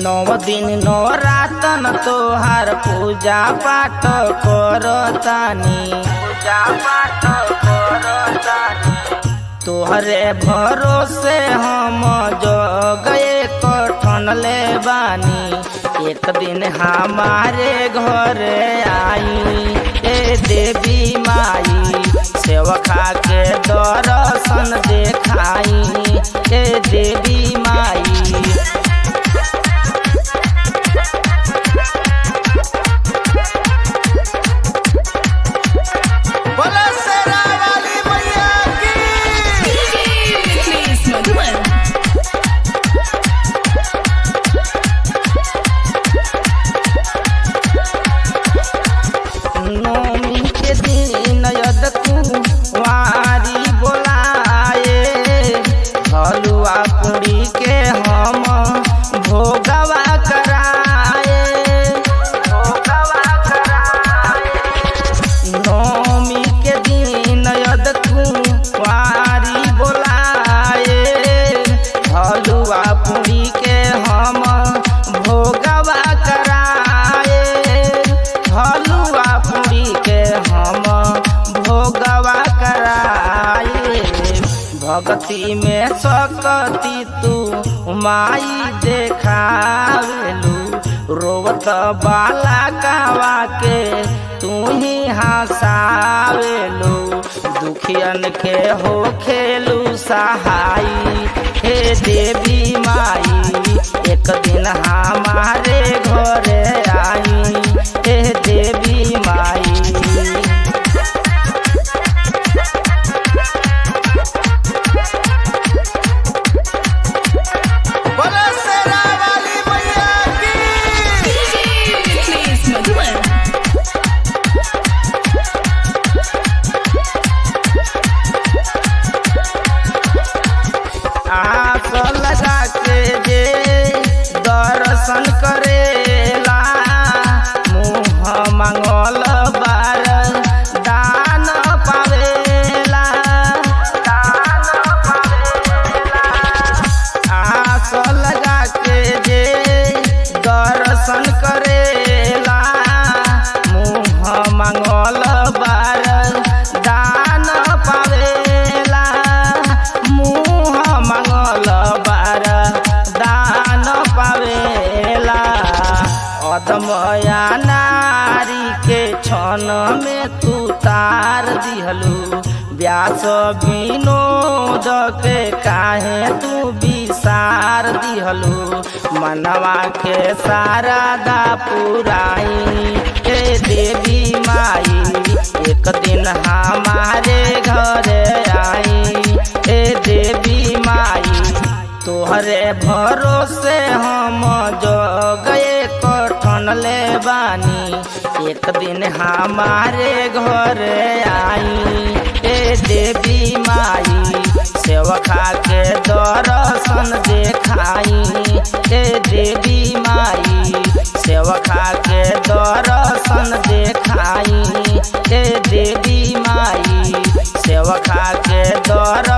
9 दिन 9 रातन तोहार पूजा पाठ करतानी, पूजा पाठ करतानी। तोहरे भरोसे हम जगए कठन ले बानी, एक दिन हमारे घर आई ए देवी माई, सेवखा के दर्शन देखाई ए देवी माई। बोलो शेरा वाली मैया की। Please, Madhuban. नौमी के दिन यद कुंवारी बोलाए, हलुआ पूरी के हम भोगवा कराए, भोगवा कराए। नौमी के दिन यद कुंवारी बोलाए, हलुआ पूरी के हम भोगवा कराए, हलुआ पूरी के हम भोगवा कराए। भक्ति में सकती तू माई देखावेलू, रोवत बाला कावा के तू ही हंसावेलू, दुखियन के हो खेलू सहाई हे देवी माई, एक दिन हमारे घरे आई हे देवी माई। बोलो शेरा वाली मैया की। Please, Madhuban. आस लगा के जे दर्शन करेला, मुँह मांगल बार दान पावेला, दान पावेला। आस लगा के जे दर्शन करेला, मुँह मांगल बार दान पावेला, मुँह मांगल बार दान पावेला। अदमया नारी के क्षण में तू तार दिहलू, व्यास विनोद के काहे तू विसार दिहलू, मनवा के सारदा पुराई हे देवी माई, एक दिन हमारे घरे आई हे देवी माई। तोहरे भरोसे हम जगए कठन ले बानी, एक दिन हमारे घरे आई ए देवी माई, सेवखा के दर्शन देखाई ए देवी माई, सेवखा के दर्शन देखाई ए देवी माई, सेवखा के दर्शन